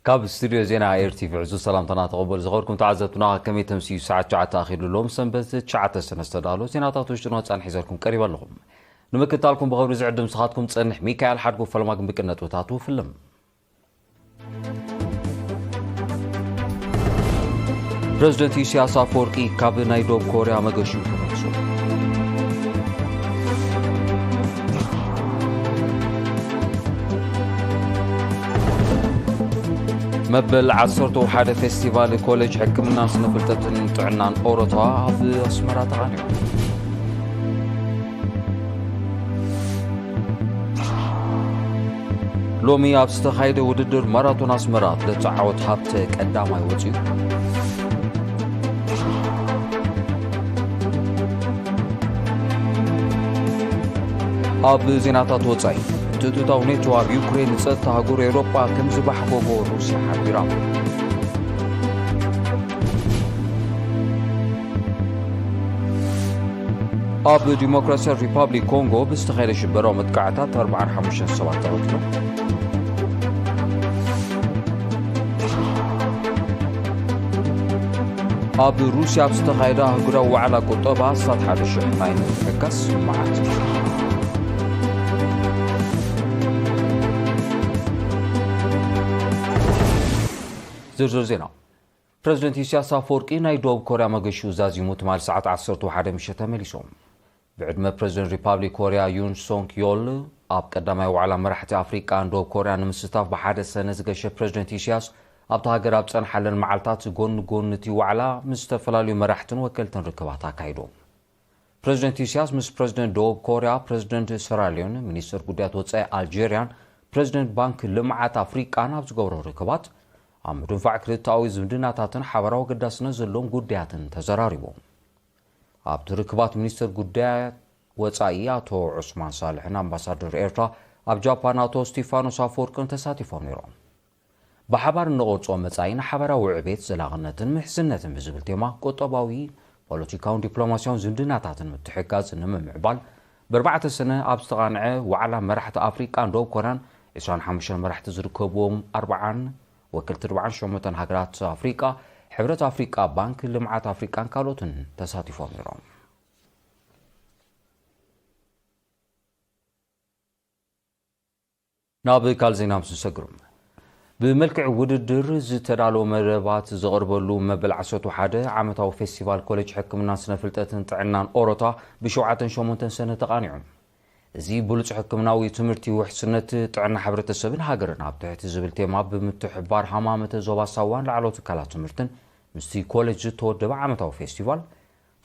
ካብ ስቱድዮ ዜና ኤር ቲ ቪ ዕዙዝ ሰላምታና ተቐበሉ። ዝኸበርኩም ተዓዘብትና፣ ከመይ ተምስዩ? ሰዓት ትሽዓተ ኣኺሉ። ሎም ሰንበት ትሽዓተ ሰነ ዝተዳሎ ዜናታት ውሽጥን ወጻእን ሒዘልኩም ቀሪበ ኣለኹም። ንምክትታልኩም ብኽብሪ ዝዕድም ንስኻትኩም ጸንሕ። ሚካኤል ሓድጉ ፈለማ ግን ብቅነጥብታቱ ፍልም። ፕረዚደንት ኢሳያስ ኣፈወርቂ ካብ ናይ ደቡብ ኮርያ መገሹ ተመልሱ። መበል ዓሰርተ ሓደ ፌስቲቫል ኮሌጅ ሕክምናን ስነ ፍልጠትን ጥዕናን ኦሮታ ኣብ ኣስመራ ተቓኒዑ። ሎሚ ኣብ ዝተኻየደ ውድድር ማራቶን ኣስመራ ኣትሌት ዓወት ሃብተ ቀዳማይ ወጺኡ። ኣብ ዜናታት ወጻኢ፣ ምትእትታው ኔቶ ኣብ ዩክሬን ንጸጥታ ኣህጉር ኤውሮጳ ከም ዝባሕጎጎ ሩስያ ሓቢራ። ኣብ ዲሞክራሲያዊ ሪፓብሊክ ኮንጎ ብዝተኻየደ ሽበራዊ መጥቃዕታት ኣርብዓን ሓሙሽተን ሰባት ተቐቲሎም። ኣብ ሩስያ ኣብ ዝተኻየደ ኣህጉራዊ ዋዕላ ቁጠባ ኣስታት ሓደ ሽሕ ናይ ምትሕግጋዝ መዓልቲ። ዝርዝር ዜና። ፕረዚደንት ኢሳያስ ኣፈወርቂ ናይ ደቡብ ኮርያ መገሹ ዛዚሙ ትማሊ ሰዓት ዓሰርተ ሓደ ምሸት ተመሊሶም። ብዕድመ ፕረዚደንት ሪፓብሊክ ኮርያ ዩን ሶንግ ዮል ኣብ ቀዳማይ ዋዕላ መራሕቲ ኣፍሪቃን ደቡብ ኮርያን ንምስታፍ ብሓደ ሰነ ዝገሸ ፕረዚደንት ኢሳያስ፣ ኣብታ ሃገር ኣብ ጸንሓለን መዓልታት ጎኒ ጎኒ እቲ ዋዕላ ምስ ዝተፈላለዩ መራሕትን ወከልትን ርክባት ኣካይዱ። ፕረዚደንት ኢሳያስ ምስ ፕረዚደንት ደቡብ ኮርያ፣ ፕረዚደንት ሰራልዮን፣ ሚኒስትር ጉዳያት ወጻኢ ኣልጀርያን ፕረዚደንት ባንክ ልምዓት ኣፍሪቃን ኣብ ዝገብሮ ርክባት፣ ኣብ ምድንፋዕ ክልተኣዊ ዝምድናታትን ሓበራዊ ኣገዳስነት ዘለዎም ጉዳያትን ተዘራሪቦም። ኣብቲ ርክባት ሚኒስትር ጉዳያት ወጻኢ ኣቶ ዑስማን ሳልሕን ኣምባሳደር ኤርትራ ኣብ ጃፓን ኣቶ ስቲፋኖስ ኣፈወርቅን ተሳቲፎም ነይሮም። ብሓባር እንቐርጾ መጻኢ ንሓባራዊ ዕቤት፣ ዘላቕነትን ምሕዝነትን ብዝብል ቴማ ቁጠባዊ፣ ፖለቲካውን ዲፕሎማስያውን ዝምድናታትን ምትሕግጋዝ ንምምዕባል ብኣርባዕተ ሰነ ኣብ ዝተቓንዐ ዋዕላ መራሕቲ ኣፍሪቃን ደቡብ ኮርያን ዕስራን ሓሙሽተን መራሕቲ ዝርከብዎም ኣርብዓን ወከልቲ ኣርብዓን ሸሞንተን ሃገራት ኣፍሪቃ፣ ሕብረት ኣፍሪቃ፣ ባንክ ልምዓት ኣፍሪቃን ካልኦትን ተሳቲፎም ነይሮም። ናብ ካልእ ዜና ምስ ንሰግር፣ ብመልክዕ ውድድር ዝተዳለወ መደባት ዝቐርበሉ መበል ዓሰርተ ሓደ ዓመታዊ ፌስቲቫል ኮሌጅ ሕክምናን ስነ ፍልጠትን ጥዕናን ኦሮታ ብሸውዓተን ሸሞንተን ሰነ ተቓኒዑ። እዚ ብሉጽ ሕክምናዊ ትምህርቲ ውሕስነት ጥዕና ሕብረተሰብን ሃገርን ኣብ ትሕቲ ዝብል ቴማ ብምትሕብባር ሃማመተ ዞባ ሳዋን ላዕለዎት ትካላት ትምህርትን ምስቲ ኮሌጅ ዝተወደበ ዓመታዊ ፌስቲቫል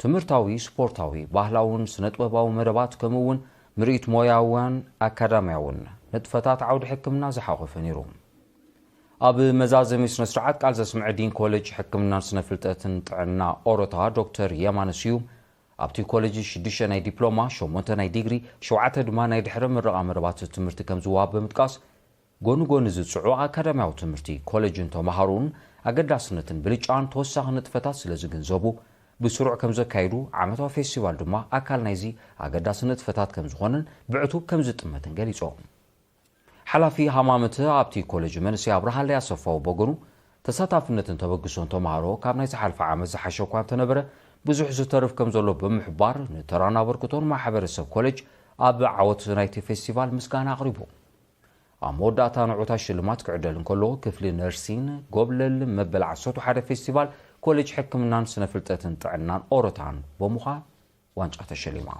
ትምህርታዊ፣ ስፖርታዊ፣ ባህላውን ስነ-ጥበባዊ መደባት፣ ከምኡ እውን ምርኢት ሞያውን ኣካዳሚያውን ንጥፈታት ዓውዲ ሕክምና ዝሓቖፈ ነይሩ። ኣብ መዛዘሚ ስነ-ስርዓት ቃል ዘስምዐ ዲን ኮሌጅ ሕክምናን ስነ-ፍልጠትን ጥዕና ኦሮታ ዶክተር የማነ ስዩም፣ ኣብቲ ኮሌጅ ሽዱሽተ ናይ ዲፕሎማ፣ ሸሞንተ ናይ ዲግሪ፣ ሸውዓተ ድማ ናይ ድሕረ ምረቓ መደባት ትምህርቲ ከም ዝወሃብ ብምጥቃስ፣ ጎኒ ጎኒ እዚ ጽዑቕ ኣካዳሚያዊ ትምህርቲ፣ ኮሌጅን ተመሃሮኡን ኣገዳስነትን ብልጫን ተወሳኺ ንጥፈታት ስለ ዝግንዘቡ፣ ብስሩዕ ከም ዘካይዱ፣ ዓመታዊ ፌስቲቫል ድማ ኣካል ናይዚ ኣገዳሲ ንጥፈታት ከም ዝኾነን ብዕቱብ ከም ዝጥመትን ገሊጾም። ሓላፊ ሃማመተ ኣብቲ ኮሌጅ መንእሰይ ኣብርሃለይ ኣሰፋው በገኑ፣ ተሳታፍነትን ተበግሶን ተመሃሮ ካብ ናይ ዝሓለፈ ዓመት ዝሓሸ እኳ እንተነበረ፣ ብዙሕ ዝተርፍ ከም ዘሎ ብምሕባር፣ ንተራን ኣበርክቶን ማሕበረሰብ ኮሌጅ ኣብ ዓወት ናይቲ ፌስቲቫል ምስጋና ኣቕሪቡ። ኣብ መወዳእታ ንዑታ ሽልማት ክዕደል እንከሎ፣ ክፍሊ ነርሲን ጎብለል መበል ዓሰርተ ሓደ ፌስቲቫል ኮሌጅ ሕክምናን ስነ ፍልጠትን ጥዕናን ኦሮታን ብምዃን ዋንጫ ተሸሊማ።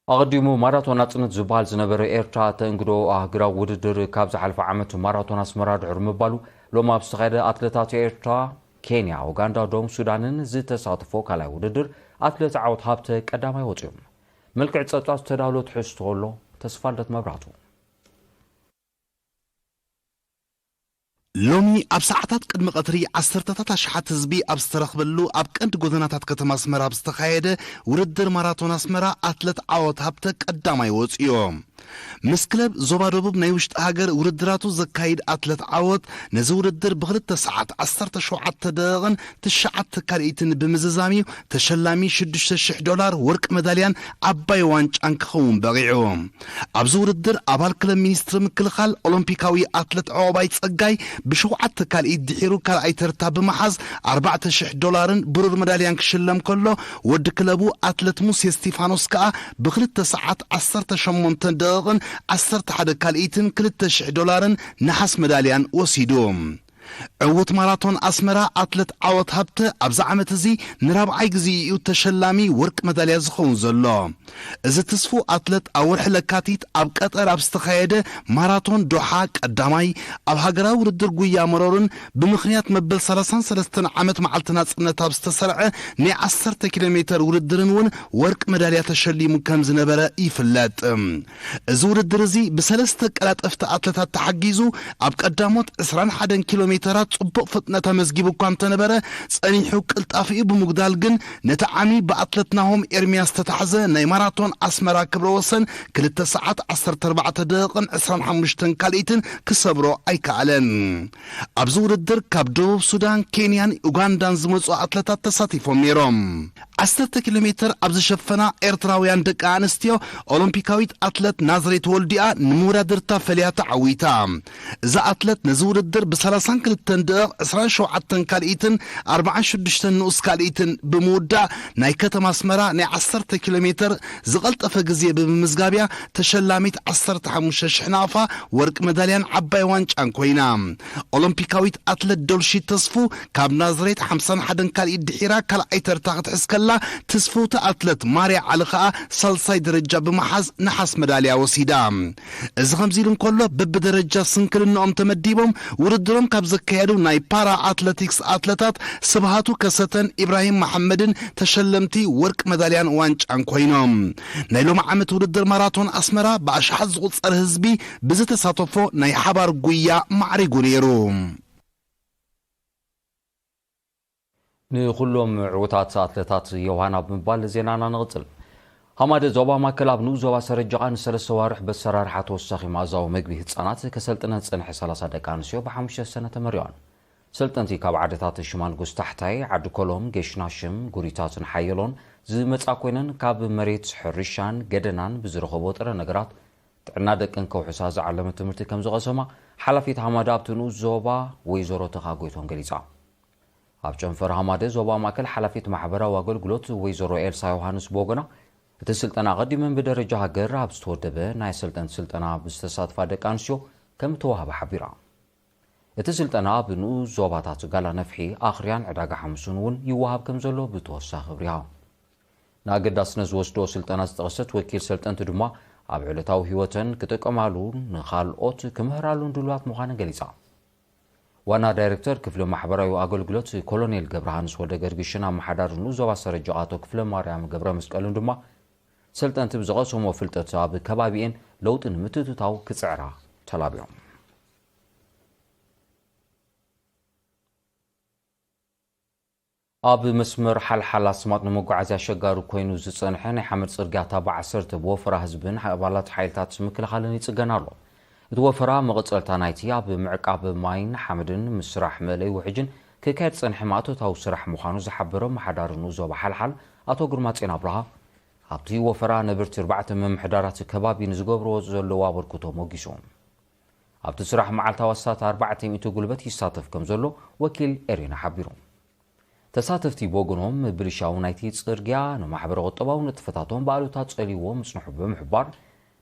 ኣቐዲሙ ማራቶን ናጽነት ዝበሃል ዝነበረ ኤርትራ ተእንግዶ ኣህጉራዊ ውድድር ካብ ዝሓለፈ ዓመት ማራቶን ኣስመራ ድሕሪ ምባሉ፣ ሎም ኣብ ዝተኻየደ ኣትለታት ኤርትራ፣ ኬንያ፣ ኡጋንዳ፣ ደቡብ ሱዳንን ዝተሳተፎ ካልኣይ ውድድር ኣትሌት ዓወት ሃብተ ቀዳማይ ወጺኡ። መልክዕ ጸብጻብ ዝተዳሎ ትሕዝቶ ኣሎ፣ ተስፋልደት መብራህቱ። ሎሚ ኣብ ሰዓታት ቅድሚ ቀትሪ ዓሰርተታት ኣሽሓት ህዝቢ ኣብ ዝተረኽበሉ ኣብ ቀንዲ ጎደናታት ከተማ ኣስመራ ኣብ ዝተኻየደ ውድድር ማራቶን ኣስመራ ኣትለት ዓወት ሃብተ ቀዳማይ ወጺኡ። ምስ ክለብ ዞባ ደቡብ ናይ ውሽጢ ሃገር ውድድራቱ ዘካይድ ኣትለት ዓወት፣ ነዚ ውድድር ብክልተ ሰዓት ዓሰርተ ሸውዓተ ደቂቕን ትሽዓተ ካልኢትን ብምዝዛም እዩ ተሸላሚ ሽዱሽተ ሽሕ ዶላር ወርቂ መዳልያን ዓባይ ዋንጫን ክኸውን በቒዑ። ኣብዚ ውድድር ኣባል ክለብ ሚኒስትሪ ምክልኻል ኦሎምፒካዊ ኣትለት ዑቕባይ ጸጋይ ብሸውዓተ ካልኢት ድሒሩ ካልኣይ ተርታ ብምሓዝ ኣርባዕተ ሽሕ ዶላርን ብሩር መዳልያን ክሽለም ከሎ፣ ወዲ ክለቡ ኣትለት ሙሴ እስቲፋኖስ ከኣ ብክልተ ሰዓት ዓሰርተ ሸሞንተ ደቂቕን ዓሰርተ ሓደ ካልኢትን ክልተ ሽሕ ዶላርን ነሓስ መዳልያን ወሲዱ። ዕዉት ማራቶን ኣስመራ ኣትለት ዓወት ሃብተ ኣብዚ ዓመት እዚ ንራብዓይ ግዜ እዩ ተሸላሚ ወርቂ መዳልያ ዝኸውን ዘሎ። እዚ ትስፉ ኣትለት ኣብ ወርሒ ለካቲት ኣብ ቀጠር ኣብ ዝተኻየደ ማራቶን ዶሓ ቀዳማይ፣ ኣብ ሃገራዊ ውድድር ጉያ መሮርን ብምኽንያት መበል ሰላሳን ሰለስተን ዓመት መዓልቲ ናጽነት ኣብ ዝተሰርዐ ናይ ዓሰርተ ኪሎ ሜተር ውድድርን እውን ወርቂ መዳልያ ተሸሊሙ ከም ዝነበረ ይፍለጥ። እዚ ውድድር እዚ ብሰለስተ ቀላጠፍቲ ኣትለታት ተሓጊዙ ኣብ ቀዳሞት ዕስራን ሓደን ኪሎ ሜተራት ጽቡቕ ፍጥነት ኣመዝጊቡ እኳ እንተነበረ፣ ጸኒሑ ቅልጣፊኡ ብምጉዳል ግን ነቲ ዓሚ ብኣትለት ናሆም ኤርምያስ ዝተታሕዘ ናይ ማራቶን ኣስመራ ክብረ ወሰን ክልተ ሰዓት ዓሰርተ ኣርባዕተ ደቂቕን ዕስራን ሓሙሽተን ካልኢትን ክሰብሮ ኣይከኣለን። ኣብዚ ውድድር ካብ ደቡብ ሱዳን፣ ኬንያን ኡጋንዳን ዝመጹ ኣትለታት ተሳቲፎም ነይሮም። ዓሰርተ ኪሎ ሜተር ኣብ ዝሸፈና ኤርትራውያን ደቂ ኣንስትዮ፣ ኦሎምፒካዊት ኣትለት ናዝሬት ወልዲኣ ንመወዳድርታ ፈልያ ተዓዊታ። እዛ ኣትለት ነዚ ውድድር ብ ሰላሳን ክልተን ደቂቕ ዕስራን ሸውዓተን ካልኢትን ኣርባዓን ሽዱሽተን ንኡስ ካልኢትን ብምውዳእ፣ ናይ ከተማ ኣስመራ ናይ ዓሰርተ ኪሎ ሜተር ዝቐልጠፈ ግዜ ብምምዝጋብ እያ ተሸላሚት ዓሰርተ ሓሙሽተ ሽሕ ናቕፋ ወርቂ መዳልያን ዓባይ ዋንጫን ኮይና። ኦሎምፒካዊት ኣትለት ዶልሺት ተስፉ ካብ ናዝሬት ሓምሳን ሓደን ካልኢት ድሒራ ካልኣይ ተርታ ክትሕዝ ከላ፣ ትስፍውቲ ኣትለት ማርያ ዓሊ ከኣ ሳልሳይ ደረጃ ብምሓዝ ነሓስ መዳልያ ወሲዳ። እዚ ከምዚ ኢሉ እንከሎ፣ በብደረጃ ስንክልንኦም ተመዲቦም ውድድሮም ካብ ዘካየዱ ናይ ፓራ ኣትለቲክስ ኣትለታት ስብሃቱ ከሰተን ኢብራሂም መሓመድን ተሸለምቲ ወርቂ መዳልያን ዋንጫን ኮይኖም። ናይ ሎሚ ዓመት ውድድር ማራቶን ኣስመራ ብኣሽሓት ዝቑጸር ህዝቢ ብዝተሳተፎ ናይ ሓባር ጉያ ማዕሪጉ ነይሩ። ንኹሎም ዕዉታት ኣትለታት ዮሃና ብምባል ዜናና ንቕጽል። ሃማደ ዞባ ማእከል ኣብ ንኡስ ዞባ ሰረጀቓ ንሰለስተ ዋርሕ በሰራርሓ ተወሳኺ መኣዛዊ መግቢ ህጻናት ከሰልጥነን ዝጸንሐ ሰላሳ ደቂ ኣንስትዮ ብሓሙሽተ ሰነ ተመሪቐን። ሰልጠንቲ ካብ ዓድታት ሽማንጉስ ታሕታይ፣ ዓዲ ኮሎም፣ ጌሽናሽም፣ ጉሪታትን ሓየሎን ዝመጻ ኮይነን፣ ካብ መሬት ሕርሻን ገደናን ብዝረኸቦ ጥረ ነገራት ጥዕና ደቅን ከውሕሳ ዝዓለመ ትምህርቲ ከም ዝቐሰማ ሓላፊት ሃማደ ኣብቲ ንኡስ ዞባ ወይዘሮ ተኻ ጎይቶም ገሊጻ። ኣብ ጨንፈር ሃማደ ዞባ ማእከል ሓላፊት ማሕበራዊ ኣገልግሎት ወይዘሮ ኤልሳ ዮሃንስ ብወገና፣ እቲ ስልጠና ኣቐዲመን ብደረጃ ሃገር ኣብ ዝተወደበ ናይ ሰልጠንቲ ስልጠና ብዝተሳትፋ ደቂ ኣንስትዮ ከም እተዋህበ ሓቢራ። እቲ ስልጠና ኣብ ንኡስ ዞባታት ጋላ ነፍሒ፣ ኣኽርያን ዕዳጋ ሓሙስን እውን ይወሃብ ከም ዘሎ ብተወሳኺ ኣብሪሃ። ንኣገዳስነት ዝወስዶ ስልጠና ዝጠቐሰት ወኪል ሰልጠንቲ ድማ፣ ኣብ ዕለታዊ ህይወተን ክጥቀማሉን ንኻልኦት ክምህራሉን ድሉዋት ምዃነን ገሊጻ። ዋና ዳይሬክተር ክፍሊ ማሕበራዊ ኣገልግሎት ኮሎኔል ገብረሃንስ ወልደ ገርግሽን ኣመሓዳሪ ንኡስ ዞባ ሰረጀቓ ኣቶ ክፍለ ማርያም ገብረ መስቀልን ድማ፣ ሰልጠንቲ ብዝቐሰሞ ፍልጠት ኣብ ከባቢኤን ለውጢ ንምትእትታው ክጽዕራ ተላብዮም። ኣብ መስመር ሓልሓል ኣስማጥ ንመጓዓዝያ ኣሸጋሪ ኮይኑ ዝጸንሐ ናይ ሓመድ ጽርግያ ታባ ዓሰርተ ብወፈራ ህዝብን ኣባላት ሓይልታት ምክልኻልን ይጽገን ኣሎ። እቲ ወፈራ መቐጸልታ ናይቲ ኣብ ምዕቃብ ማይን ሓመድን ምስራሕ መእለይ ውሕጅን ክካየድ ዝጸንሐ ማእቶታዊ ስራሕ ምዃኑ ዝሓበረ ኣመሓዳሪ ንኡስ ዞባ ሓልሓል ኣቶ ግርማጼን ኣብርሃ፣ ኣብቲ ወፈራ ነበርቲ ኣርባዕተ ምምሕዳራት ከባቢ ንዝገብርዎ ዘለዉ ኣበርክቶ ሞጊሱ። ኣብቲ ስራሕ መዓልታዊ ኣስታት ኣርባዕተ ሚእቲ ጉልበት ይሳተፍ ከም ዘሎ ወኪል ኤሪና ሓቢሩ። ተሳተፍቲ ብወገኖም፣ ምብልሻው ናይቲ ጽርግያ ንማሕበረ ቁጠባዊ ንጥፈታቶም ብኣሉታ ጸልይዎ ምጽንሑ ብምሕባር፣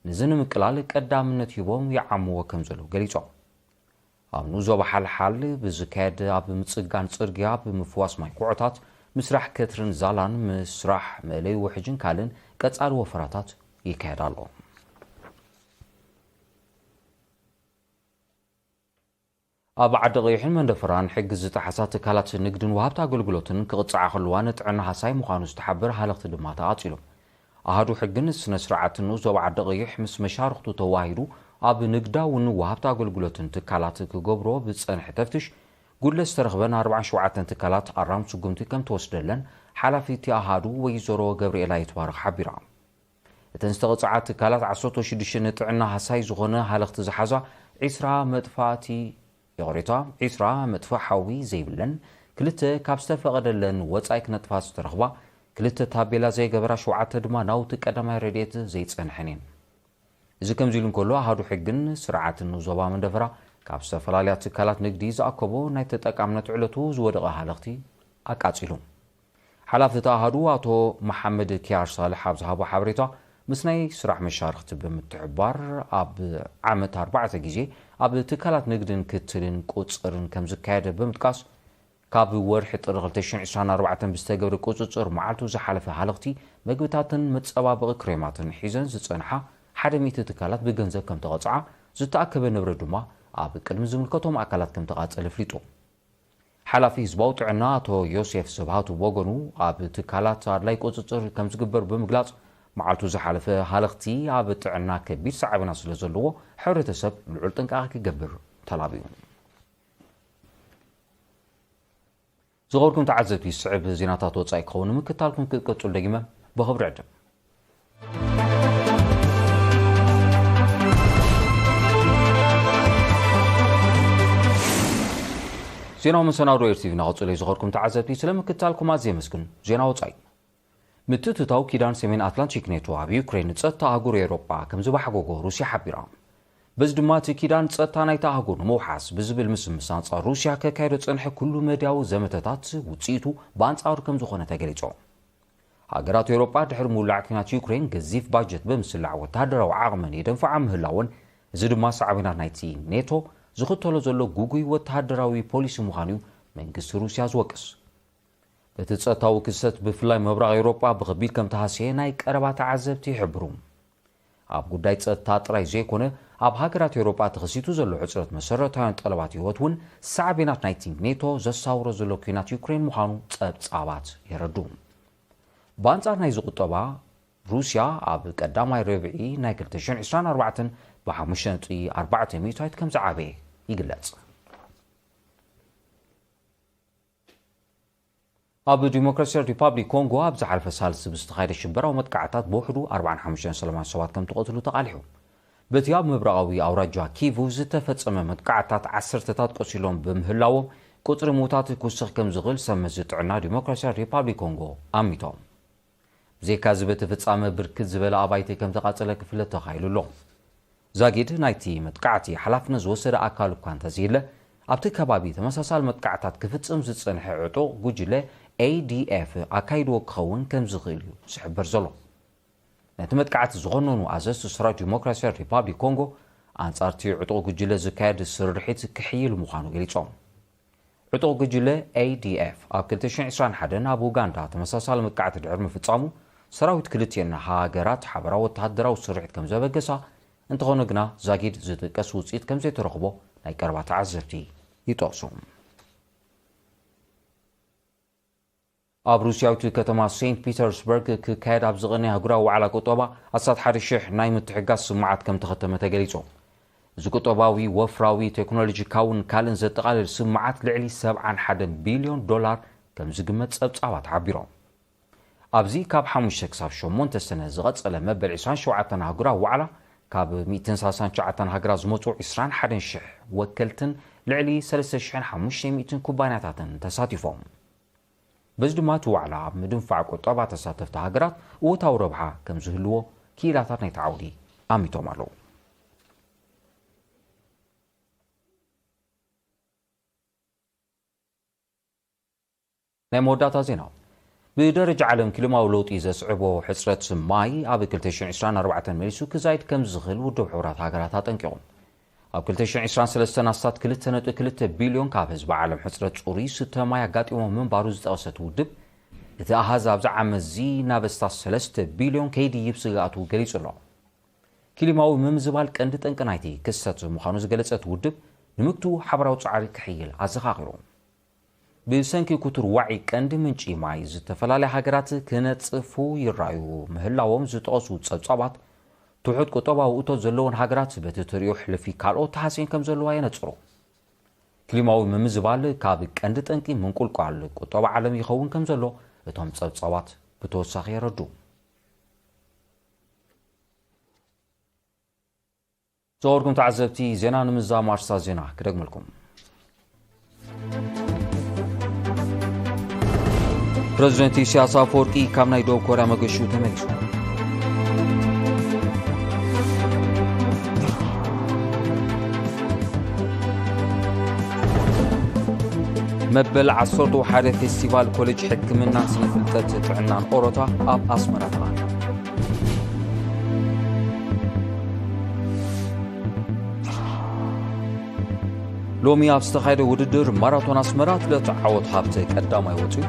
ነዚ ንምቅላል ቀዳምነት ሂቦም ይዓምዎ ከም ዘለዉ ገሊጾም። ኣብ ንኡስ ዞባ ሓልሓል ብዝካየድ ኣብ ምጽጋን ጽርግያ፣ ብምፍዋስ ማይ ኩዖታት፣ ምስራሕ ከትርን ዛላን፣ ምስራሕ መእለይ ውሕጅን ካልእን ቀጻሊ ወፈራታት ይካየድ ኣሎ። ኣብ ዓዲ ቀይሕን መንደፈራን ሕጊ ዝጠሓሳ ትካላት ንግድን ወሃብቲ ኣገልግሎትን ክቕጽዓ ከለዋ ንጥዕና ሃሳይ ምዃኑ ዝተሓበረ ሃለኽቲ ድማ ተቓጺሎም። ኣሃዱ ሕግን ስነ ስርዓትን ንኡስ ዞባ ዓዲ ቀይሕ ምስ መሻርኽቱ ተዋሂዱ ኣብ ንግዳውን ወሃብቲ ኣገልግሎትን ትካላት ክገብሮ ብዝጸንሐ ተፍትሽ ጉድለት ዝተረኽበን ኣርባዓን ሸውዓተን ትካላት ኣራም ስጉምቲ ከም ተወስደለን ሓላፊ እቲ ኣሃዱ ወይዘሮ ገብርኤላ ይትባረኽ ሓቢራ። እተን ዝተቐጽዓ ትካላት ዓሰርተ ሽዱሽተ ንጥዕና ሃሳይ ዝኾነ ሃለኽቲ ዝሓዛ ዒስራ መጥፋእቲ፣ ይቕሬታ፣ ዒስራ መጥፍእ ሓዊ ዘይብለን፣ ክልተ ካብ ዝተፈቐደለን ወጻኢ ክነጥፋ ዝተረኽባ፣ ክልተ ታቤላ ዘይገበራ፣ ሸውዓተ ድማ ናውቲ ቀዳማይ ረድኤት ዘይጸንሐን እየን። እዚ ከምዚ ኢሉ እንከሎ፣ ኣሃዱ ሕግን ስርዓትን ዞባ መንደፈራ ካብ ዝተፈላለያ ትካላት ንግዲ ዝኣከቦ ናይ ተጠቃምነት ዕለቱ ዝወደቐ ሃለኽቲ ኣቃጺሉ። ሓላፊ እቲ ኣሃዱ ኣቶ መሓመድ ኪያር ሳልሕ ኣብ ዝሃቦ ሓበሬታ፣ ምስ ናይ ስራሕ መሻርኽቲ ብምትሕብባር ኣብ ዓመት ኣርባዕተ ግዜ ኣብ ትካላት ንግድን ክትልን ቁጽርን ከም ዝካየደ ብምጥቃስ፣ ካብ ወርሒ ጥሪ ክልተ ሽሕን ዕስራን ኣርባዕተን ብዝተገብረ ቁጽጽር፣ መዓልቱ ዝሓለፈ ሃለኽቲ መግብታትን መጸባበቒ ክሬማትን ሒዘን ዝጸንሓ ሓደ ሚእቲ ትካላት ብገንዘብ ከም ተቐጽዓ፣ ዝተኣከበ ንብረት ድማ ኣብ ቅድሚ ዝምልከቶም ኣካላት ከም ተቓጸለ ኣፍሊጡ። ሓላፊ ህዝባዊ ጥዕና ኣቶ ዮሴፍ ስብሃቱ ብወገኑ፣ ኣብ ትካላት ኣድላይ ቁጽጽር ከም ዝግበር ብምግላጽ፣ መዓልቱ ዝሓለፈ ሃለኽቲ ኣብ ጥዕና ከቢድ ሳዕቤናት ስለ ዘለዎ፣ ሕብረተሰብ ልዑል ጥንቃቐ ክገብር ተላብዩ። ዝኸበርኩም ተዓዘብቲ፣ ዝስዕብ ዜናታት ወጻኢ ክኸውን ንምክታልኩም ክትቀጽሉ ደጊመ ብኽብሪ ዕድም። ዜናዊ መሰናዶ ኤር ቲ ቪ እናቐጸለ እዩ። ዝኸበርኩም ተዓዘብቲ፣ ስለ ምክታልኩም ኣዝየ የመስግን። ዜና ወጻኢ። ምትእትታው ኪዳን ሰሜን ኣትላንቲክ ኔቶ ኣብ ዩክሬን ንጸጥታ ኣህጉር ኤውሮጳ ከም ዝባሕጎጎ ሩስያ ሓቢራ። በዚ ድማ እቲ ኪዳን ጸጥታ ናይታ ኣህጉር ንምውሓስ ብዝብል ምስምስ ኣንጻር ሩስያ ከካየዶ ጸንሐ ኩሉ መዳያዊ ዘመተታት ውጽኢቱ ብኣንጻሩ ከም ዝኾነ ተገሊጹ። ሃገራት ኤውሮጳ ድሕሪ ምውላዕ ኲናት ዩክሬን ገዚፍ ባጀት ብምስላዕ ወተሃደራዊ ዓቕመን የደንፍዓ ምህላወን፣ እዚ ድማ ሳዕቤናት ናይቲ ኔቶ ዝኽተሎ ዘሎ ግጉይ ወተሃደራዊ ፖሊሲ ምዃኑ እዩ መንግስቲ ሩስያ ዝወቅስ። እቲ ጸጥታዊ ክስተት ብፍላይ ምብራቕ ኤውሮጳ ብኸቢድ ከም ተሃስየ ናይ ቀረባ ተዓዘብቲ ይሕብሩ። ኣብ ጉዳይ ጸጥታ ጥራይ ዘይኮነ፣ ኣብ ሃገራት ኤውሮጳ ተኸሲቱ ዘሎ ሕጽረት መሰረታውያን ጠለባት ህይወት እውን ሳዕቤናት ናይቲ ኔቶ ዘሳውሮ ዘሎ ኲናት ዩክሬን ምዃኑ ጸብጻባት የረዱ። ብኣንጻር ናይዚ ቁጠባ፣ ሩስያ ኣብ ቀዳማይ ረብዒ ናይ ክልተ ሽሕን ዕስራን ኣርባዕተን ብሓሙሽተ ነጥቢ ኣርባዕተ ሚእታዊት ከም ዝዓበየ ይግለጽ። ኣብ ዲሞክራሲያዊ ሪፓብሊክ ኮንጎ ኣብ ዝሓለፈ ሳልስቲ ብዝተኻየደ ሽበራዊ መጥቃዕታት ብውሕዱ ኣርባዓን ሓሙሽተን ሰላማውያን ሰባት ከም ተቐትሉ ተቓሊሑ። በቲ ኣብ ምብራቓዊ ኣውራጃ ኪቩ ዝተፈጸመ መጥቃዕታት ዓሰርተታት ቆሲሎም ብምህላዎም፣ ቁጽሪ ምዉታት ክውስኽ ከም ዝኽእል ሰብ መዚ ጥዕና ዲሞክራሲያዊ ሪፓብሊክ ኮንጎ ኣሚቶም። ብዘይካ እዚ በቲ ፍጻመ ብርክት ዝበለ ኣባይቲ ከም ተቓጸለ ክፍለጥ ተኻኢሉ ኣሎ። ዛጊድ ናይቲ መጥቃዕቲ ሓላፍነት ዝወሰደ ኣካል እኳ እንተዘየለ፣ ኣብቲ ከባቢ ተመሳሳሊ መጥቃዕታት ክፍጽም ዝጸንሐ ዕጡቕ ጉጅለ ኤ ዲ ኤፍ ኣካይድዎ ክኸውን ከም ዝኽእል እዩ ዝሕበር ዘሎ። ነቲ መጥቃዕቲ ዝኾነኑ ኣዘዝቲ ሰራዊት ዲሞክራሲያዊ ሪፓብሊክ ኮንጎ፣ ኣንጻር እቲ ዕጡቕ ጉጅለ ዝካየድ ስርሒት ክሕይል ምዃኑ ገሊጾም። ዕጡቕ ጉጅለ ኤ ዲ ኤፍ ኣብ ክልተ ሽሕን ዕስራን ሓደን ኣብ ኡጋንዳ ተመሳሳሊ መጥቃዕቲ ድሕሪ ምፍጻሙ፣ ሰራዊት ክልቲኤን ሃገራት ሓበራዊ ወተሃደራዊ ስርሒት ከም ዘበገሳ፣ እንተኾነ ግና ዛጊድ ዝጥቀስ ውጽኢት ከም ዘይተረኽቦ ናይ ቀረባ ተዓዘብቲ ይጠቕሱ። ኣብ ሩስያዊት ከተማ ሴንት ፒተርስበርግ ክካየድ ኣብ ዝቐነየ ኣህጉራዊ ዋዕላ ቁጠባ፣ ኣስታት ሓደ ሽሕ ናይ ምትሕግጋዝ ስምምዓት ከም ተኸተመ ተገሊጹ። እዚ ቁጠባዊ፣ ወፍራዊ፣ ቴክኖሎጂካውን ካልእን ዘጠቓልል ስምምዓት ልዕሊ ሰብዓን ሓደን ቢልዮን ዶላር ከም ዝግመት ጸብጻባት ሓቢሮም። ኣብዚ ካብ ሓሙሽተ ክሳብ ሸሞንተ ሰነ ዝቐጸለ መበል ዕስራን ሸውዓተን ኣህጉራዊ ዋዕላ፣ ካብ ሚእትን ሰላሳን ትሽዓተን ሃገራት ዝመጹ ዕስራን ሓደን ሽሕ ወከልትን ልዕሊ ሰለስተ ሽሕን ሓሙሽተ ሚእትን ኩባንያታትን ተሳቲፎም። በዚ ድማ እቲ ዋዕላ ኣብ ምድንፋዕ ቁጠባ ተሳተፍቲ ሃገራት እወታዊ ረብሓ ከም ዝህልዎ ክኢላታት ናይቲ ዓውዲ ኣሚቶም ኣለዉ። ናይ መወዳእታ ዜና። ብደረጃ ዓለም ክሊማዊ ለውጢ ዘስዕቦ ሕጽረት ማይ ኣብ ክልተ ሽሕን ዕስራን ኣርባዕተን መሊሱ ክዛይድ ከም ዝኽእል ውድብ ሕቡራት ሃገራት ኣጠንቂቑ። ኣብ ክልተ ሽሕን ዕስራን ሰለስተን ኣስታት ክልተ ነጥቢ ክልተ ቢልዮን ካብ ህዝቢ ዓለም ሕጽረት ጽሩይ ዝስተ ማይ ኣጋጢሞ ምንባሩ ዝጠቐሰት ውድብ፣ እቲ ኣሃዝ ኣብዚ ዓመት እዚ ናብ ኣስታት ሰለስተ ቢልዮን ከይድይብ ስግኣቱ ገሊጹ ኣሎ። ክሊማዊ ምምዝባል ቀንዲ ጠንቂ ናይቲ ክስተት ምዃኑ ዝገለጸት ውድብ፣ ንምግቱ ሓበራዊ ጻዕሪ ክሕይል ኣዘኻኺሩ። ብሰንኪ ክቱር ዋዒ ቀንዲ ምንጪ ማይ ዝተፈላለያ ሃገራት ክነጽፉ ይረኣዩ ምህላዎም ዝጠቐሱ ጸብጻባት፣ ትሑት ቁጠባዊ እቶት ዘለወን ሃገራት በቲ ተርእዮ ሕልፊ ካልኦት ተሃስየን ከም ዘለዋ የነጽሩ። ክሊማዊ ምምዝባል ካብ ቀንዲ ጠንቂ ምንቁልቋል ቁጠባ ዓለም ይኸውን ከም ዘሎ እቶም ጸብጻባት ብተወሳኺ የረዱ። ዝኸበርኩም ተዓዘብቲ፣ ዜና ንምዛም ኣርእስታት ዜና ክደግመልኩም። ፕረዚደንት ኢሳያስ ኣፈወርቂ ካብ ናይ ደቡብ ኮርያ መገሽኡ ተመሊሱ። መበል ዓሰርተ ሓደ ፌስቲቫል ኮሌጅ ሕክምናን ስነ ፍልጠት ጥዕናን ኦሮታ ኣብ ኣስመራ ተኻይዱ። ሎሚ ኣብ ዝተኻየደ ውድድር ማራቶን ኣስመራ ኣትለት ዓወት ሃብተ ቀዳማይ ወፂኡ።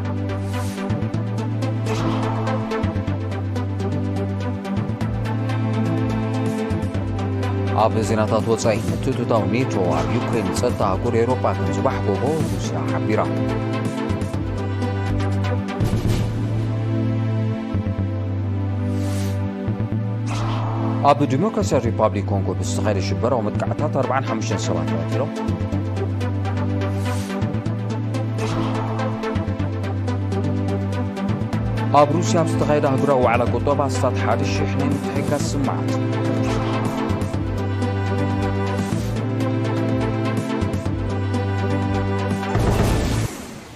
ኣብ ዜናታት ወፃኢ፣ ምትእትታው ኔቶ ኣብ ዩክሬን ጸጥታ ኣህጉር ኤውሮጳ ከም ዝባሕጎጎ ሩስያ ሓቢራ። ኣብ ዲሞክራሲያዊ ሪፓብሊክ ኮንጎ ብዝተኻየደ ሽበራዊ መጥቃዕታት ኣርባዓን ሓሙሽተን ሰባት ተቐቲሎም። ኣብ ሩስያ ኣብ ዝተኻየደ ኣህጉራዊ ዋዕላ ቁጠባ ኣስታት ሓደ ሽሕ ናይ ምትሕግጋዝ ስምዓት።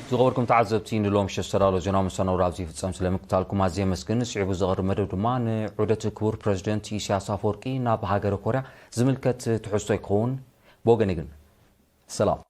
ዝኸበርኩም ተዓዘብቲ፣ ንሎም ሸስተዳሎ ዜና መሰናዶ ኣብዚ ይፍጸም። ስለ ምክታልኩም ኣዝየ የመስግን። ስዒቡ ዝቐርብ መደብ ድማ ንዑደት ክቡር ፕረዚደንት ኢሳያስ ኣፈወርቂ ናብ ሃገረ ኮርያ ዝምልከት ትሕዝቶ ይኸውን። ብወገነይ ግን ሰላም።